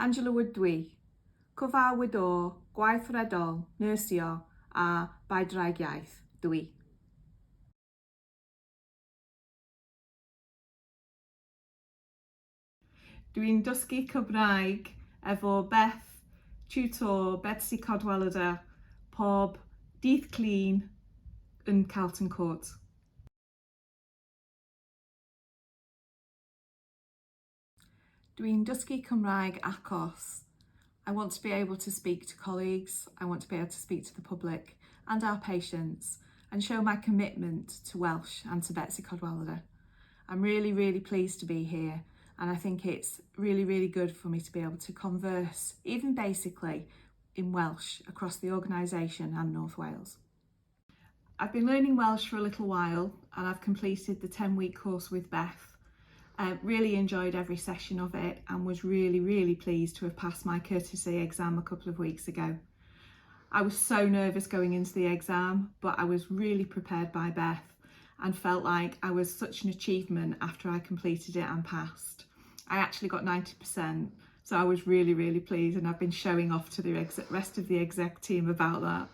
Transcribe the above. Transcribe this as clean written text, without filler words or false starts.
Angela Wood dwi. Cyfarwyddwr Gweithredol Nyrsio a Bydwreigiaeth dwi. Dwi'n dysgu Cymraeg efo Beth, tiwtor Betsi Cadwaladr, pob dydd Llun yn Carlton Court. Dwi'n dysgu Cymraeg achos I want to be able to speak to colleagues, I want to be able to speak to the public and our patients and show my commitment to Welsh and to Betsi Cadwaladr. I'm really, really pleased to be here and I think it's really, really good for me to be able to converse, even basically, in Welsh across the organisation and North Wales. I've been learning Welsh for a little while and I've completed the 10-week course with Beth. Really enjoyed every session of it and was really, really pleased to have passed my courtesy exam a couple of weeks ago. I was so nervous going into the exam, but I was really prepared by Beth and felt like I was such an achievement after I completed it and passed. I actually got 90%, so I was really, really pleased, and I've been showing off to the rest of the exec team about that.